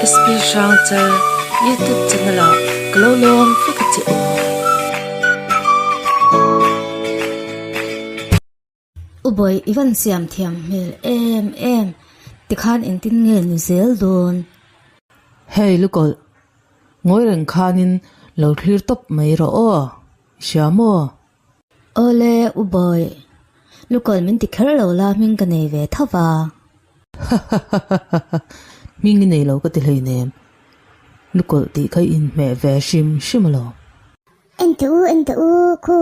SP Hrangchal YouTube channel ah ka lo lawm vek a che u. U Bawi i van siam thiam hmel em em tikhan engtin nge ni zel dawn? Hei Lukawlh, ngawi reng khanin lo thlir tawp mai rawh aw, i hria maw? Awle U Bawi, Lukawlh min ti kher lo la hming ka nei ve tho va. Hahahaha, hming i nei lo ka ti hleinem, Lukawlh tih kha i inhmeh ve hrim hrim alawm. Ente u, ente u, khu,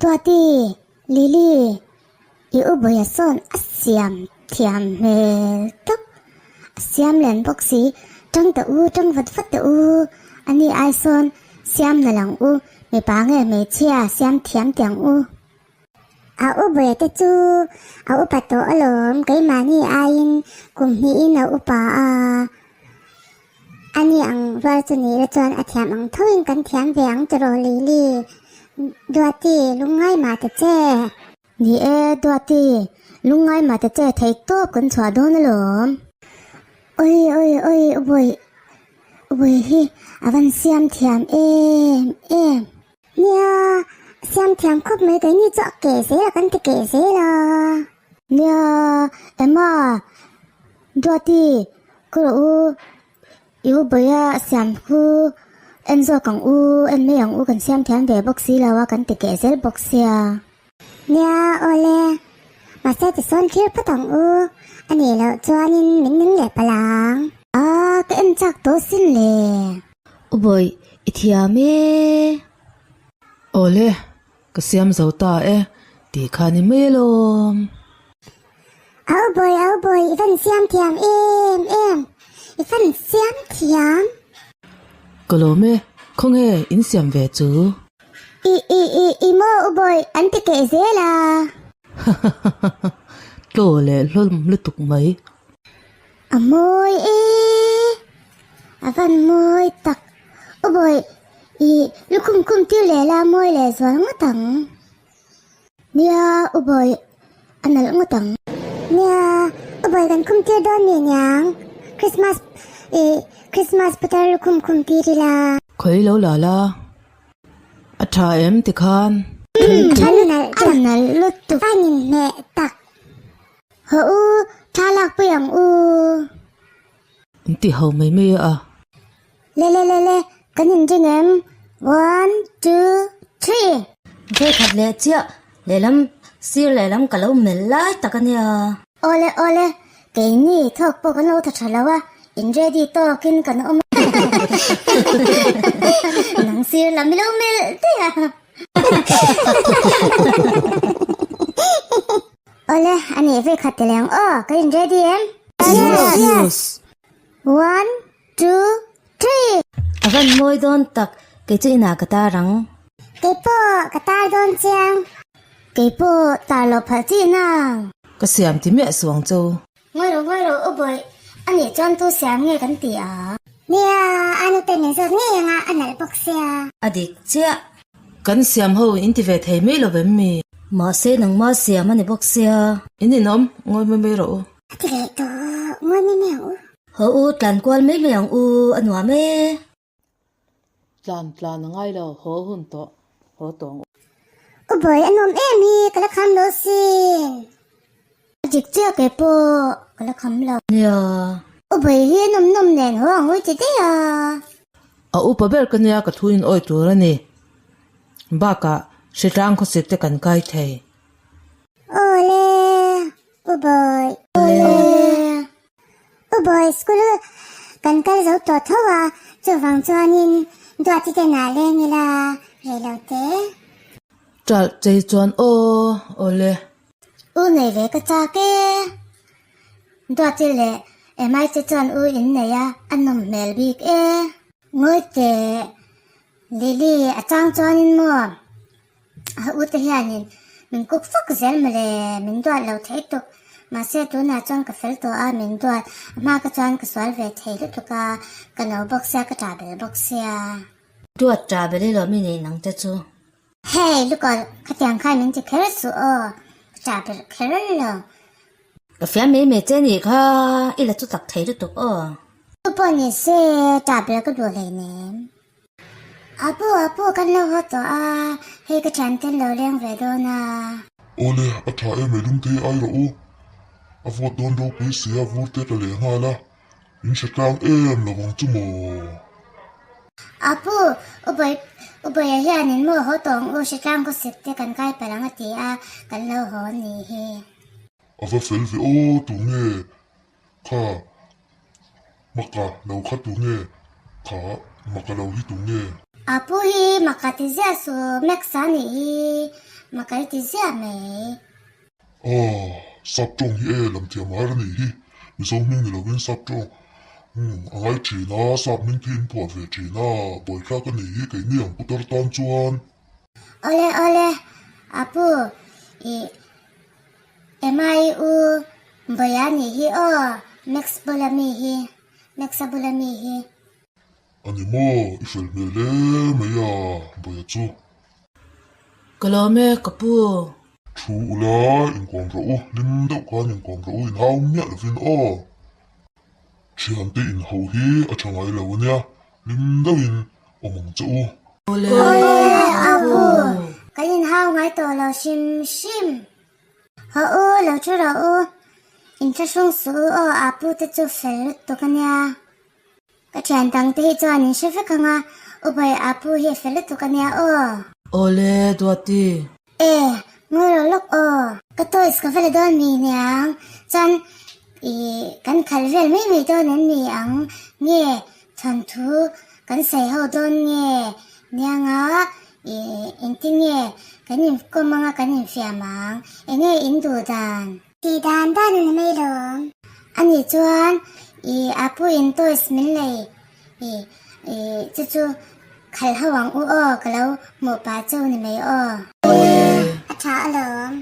Duati, Lily, i u Bawia sawn a siam thiam hmel tawp, a siam len bawk si, tang teh u, tang vat vat teh u, ani ai sawn siam na lang u, mipa nge hmeichhia siam thiam tiang u. A u Bawia te chu a upa tawh alawm, keimahni aiin kum hnihin a upa a, Ani ang rual chu ni ila chuan a thiam ang thoin kan thiam ve ang tiraw Lily? Duati, lungngai mah ta che. Ni e, Duati, lungngai mah ta che thei tawp kan chhuah dawn alawm. Oi oi oi u Bawih, u Bawih hi a van siam thiam em em. Nia, siam thiam khawp mai keini chu a keh zel a kan ti keh zel a. Nia, Emma, Duati, ka rawh u, i u Bawia siam khu en zawk ang u, en mai ang u kan siam thiam ve bawk si lo a kan ti keh zel bawk sia. Nia, awle, mahse tisawn thlir phawt ang u, a nih loh chuanin min ning leh palh ang. A, ka en chak tawh sin le. U Bawih, i thiam e. Awle, ka siam zo ta e, tih kha ni mai alawm. Au Bawih, au Bawih, i van siam thiam em em, i van siam thiam. Ka lawm e, khawnge in siam ve chu? I, i, i, i maw U Bawih, an ti keh zel a. Hahahaha, tlaw leh hlawm lutuk mai. A mawi e, a van mawi tak. U Bawih, i lukhum khum tir leh la mawi leh zual ngawt ang. Nia, U Bawih, a nalh ngawt ang. Nia, U Bawih kan khum tir dawn ni niang. Christmas, i Christmas putar lukhum khum tir ila. Khawi lo la la, a tha em tikhan. A nalh, a nalh lutuk. A inhmeh tak. Haw u, thla lak pui ang u. In ti ho mai mai a. Le le le le, kan in ring em? One, two, three. Vekhat leh chiah, lehlam sir lehlam ka lo melh lai tak a nia. Awle awle, keini thawk pawh kan lo tha tha lo a, in ready tawkin kan awm a. Nang sir lam i lo melh daih a. Awle, a nih ve khat ti leng aw, ka in ready em? Yes! Yes! One, two, three! A van mawi dawn tak, kei chu inah ka tar ang. Kei pawh ka tar dawn chiang. Kei pawh tar loh phalh chi nang. Ka siam ti miah suang chu. Ngawi rawh, ngawi rawh u Bawih, a nih chuan tu siam nge kan ti a? Nia, a nute min zawt ngei anga a nalh bawk sia. A dik chiah. Kan siam ho in ti ve thei mai lo vem mi? Mahse nangma siam a ni bawk sia. In inawm, ngawi mai mai rawh u. A ti leh tawh, ngawi mai mai ang u. Haw u, tlan kual mai mai ang u, a nuam e. Tlan tlan a ngai lo, haw hun tawh, haw tawh ang u. U Bawi a nuam em hi, ka la kham lo sin. A dik chiah kei pawh ka la kham lo. Nia. U Bawi hi a nawm nawm nen haw ang ui ti daih a. A upa ber ka nia ka thu in awi tur a ni. Bakah hritlang khawsik te kan kai thei. Awle, U Bawi. Awle. U Bawi school kan kal zo tawh tho a, chuvang chuanin Duati te nah leng ila rei lo te. Ṭalh chei chuan aw, awle. U nei ve ka chak e. Duati leh Emai te chuan u in nei a, a nawm hmel bik e. Ngawi teh, Lily a chang chuanin maw a u te hianin min kuk fak zel mawle, min duat lo thei tuk. Mahse tunah chuan ka fel tawh a, min duat. A hma ka chuan ka sual ve thei lutuk a, ka no bawk sia, ka ṭah bel bawk sia. Duat ṭah bel i lo mi nei nang te chu. Hey Lukawlh, khatiang khan min ti kher suh aw, ka ṭah ber kher lo. Ka fiam mai mai che nih kha, i la chu tak thei lutuk aw. Tupa. pawh ni se ṭah ber ka duh hleinem. Apu, apu, kan lo haw tawh a, hei ka ṭhiante an lo leng ve dawn a. Awle, a ṭha em e lungthei ai rawh u. A vawt dawn ropui si a, vur te tla leh nghal a, in hre tlang em lo ang chu maw? Apu, Ubawi, Ubawia hianin maw haw tawh ang u, hre tlang khaw sik te kan kai palh ang a ti a, kan lo haw a nih hi. A va fel ve aw, tunge Kha maka lo kha tu nge? Kha maka lo hi tu nge? A pu hi maka ti ziah su Max a nih hi maka i ti ziah mai. Aw, sap tawng hi e lam thiam har a nih hi, Mizo hming ni lovin sap tawng a ngai thin a, sap hming khi in phuah ve thin a, buaithlak a nih hi keini ang putar tan chuan. Awle awle, a pu i Emma i u Bawia nih hi aw, Max bula mi hi, Max-a bula mi hi. A ni maw, i fel hmel hle mai a, Bawia chu. Ka lawm e, ka pu. Thu ula, inkawm rawh u, hlim deuh khan inkawm rawh u, inhau miah lovin aw. Thiante inho hi a tha ngai lo ania, hlim deuhin awm ang che u. Awle, Apu, kan inhau ngai tawh lo hrim hrim. Haw u, lo thu rawh u, inthlahrung suh u aw, Apu te chu fel lutuk ania. Ka thian dang te hi chuan in hre vek ang a, U Bai Apu hi a fel lutuk ania aw. Awle, Duati. E, ngawi rawh lawk aw. Ka toys ka va la dawn mi niang, chuan i kan khalh vel mai mai dawn em ni ang nge thawnthu kan sawi ho dawn nge nianga i engtin nge kan inkawm anga kan infiam ang, enge in duh dan? Tih dan dan a ni mai lawm. Ani chuan i Apu in toys min lei i i chu chu khalh ho ang u aw ka lo hmuh pah cheu ni mai aw. A tha alawm.